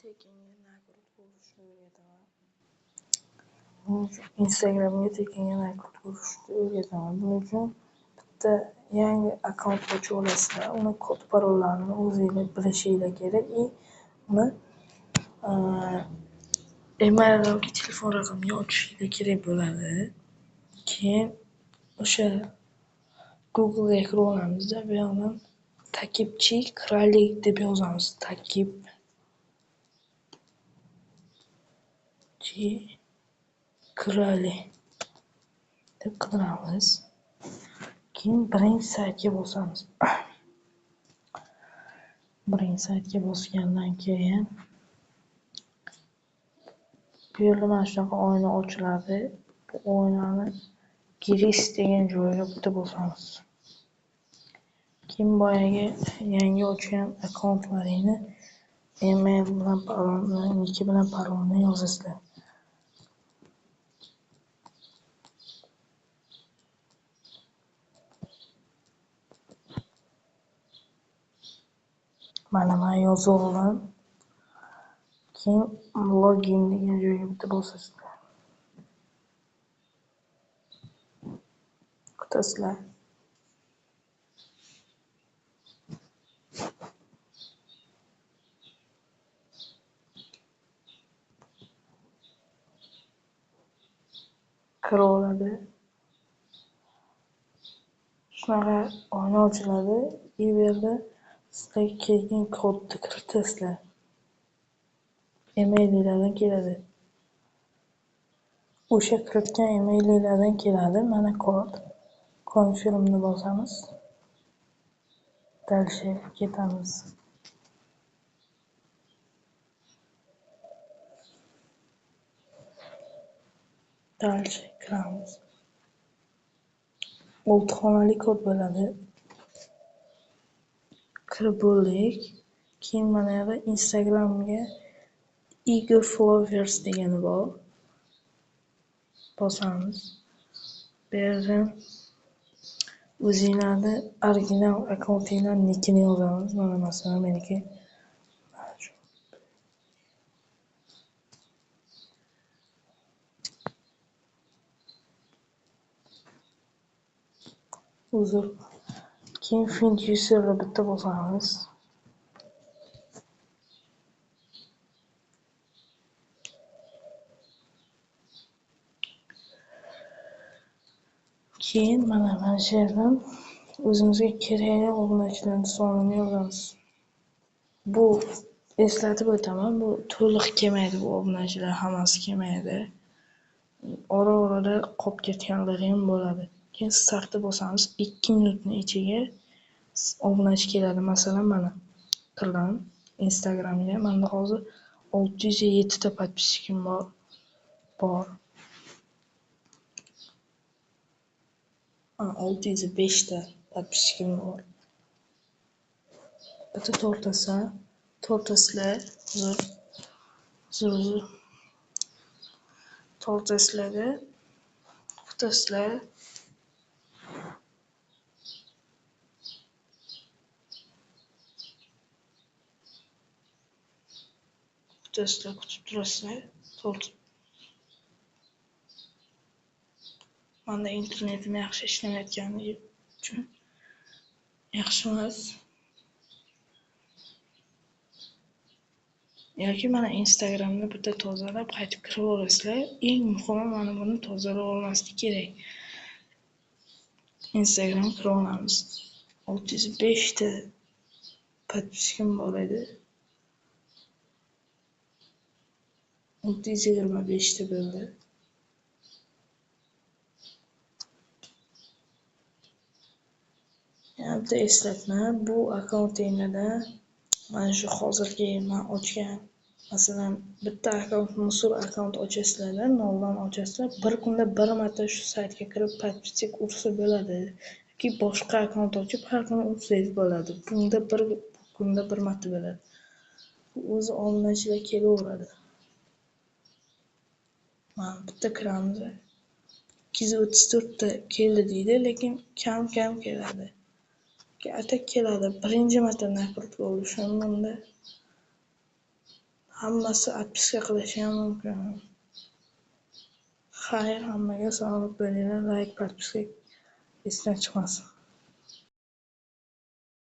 Tekinga nakrutka urishni o'rgataman. Buning uchun Instagramga tekinga nakrutka urishni o'rgataman. Buning uchun bitta yangi akkaunt ochib olasizlar. Uni kod parollarini o'zinglar bilishinglar kerak и uni email yoki telefon raqamiga ochishinglar kerak bo'ladi. Keyin o'sha Google'ga kirib olamizda, bu yoqdan Takipchi Krali deb yozamiz. Takipchi Krali deb qidiramiz. Keyin birinchi saytga bosamiz. Birinchi saytga bosgandan keyin bu yerda mana shunaqa oyna ochiladi. Bu oynani girish degan joyiga bitta bosamiz. Keyin boyagi yangi ochgan akkauntlaringni email bilan parolni, niki bilan parolni yozasizlar. Mana men yozib oldim. Keyin login degan joyga bitta bosasizlar. Kutasizlar. Kirib oladi. Shunaqa oyna ochiladi. Bu yerda sizlarga kelgan kodni kiritasizlar. Emailinglardan keladi. O'sha kiritgan emailinglardan keladi. Mana kod. Confirmni bosamiz. Дальше ketamiz. Дальше kiramiz. 6 xonali kod bo'ladi. Kirib bo'ldik. Keyin mana yerda Instagramga Eager Followers degani bor. Bosamiz. Bu yerdan o'zinglarni original akkauntinglar nickini yozamiz. Mana masalan meniki uzr. Keyin Find User'ga bitta bosamiz. Keyin mana shu yerdan o'zimizga kerakli obunachilarning sonini yozamiz. Bu eslatib o'taman, bu to'liq kelmaydi, bu obunachilar hammasi kelmaydi. Ora-orada qolib ketganlari ham bo'ladi. Keyin startni bosamiz, 2 minutning ichiga obunachi keladi. Masalan, mana kirdim Instagramga. Menda hozir 607 ta podpischikim bor. 605 ta podpischikim bor. Bitta tortasizlar, uzr. Tortasizlarda kutasizlar. Kutasizlar, kutib turasizlar. Tortib. Menda internetim yaxshi ishlamayotganligi uchun yaxshi emas. Yoki mana Instagramda bitta tozalab qaytib kirib olasizlar. Eng muhimi mana buni tozalab olmaslik kerak. Instagram kirib olamiz. 605 ta podpischikim bor edi. 625 ta bo'ldi. Yana bitta eslatma, bu akkauntinglarda mana shu hozirgi men ochgan, masalan, bitta akkaunt, musor akkaunt ochasizlarda, noldan ochasizlar, bir kunda bir marta shu saytga kirib podpischick ursa bo'ladi. Yoki boshqa akkaunt ochib har kuni ursangiz bo'ladi. Bunda bir kunda bir marta bo'ladi. Bu o'zi obunachilar kelaveradi. Mana bitta kiramiz. 234 ta keldi deydi, lekin kam-kam keladi. Atak keladi. Birinchi marta nakrutka urishim bunda Hammasi отписка qilishi ham mumkin. Xayr, hammaga sog'lik bo'linglar, layk, подписка esdan chiqmasin.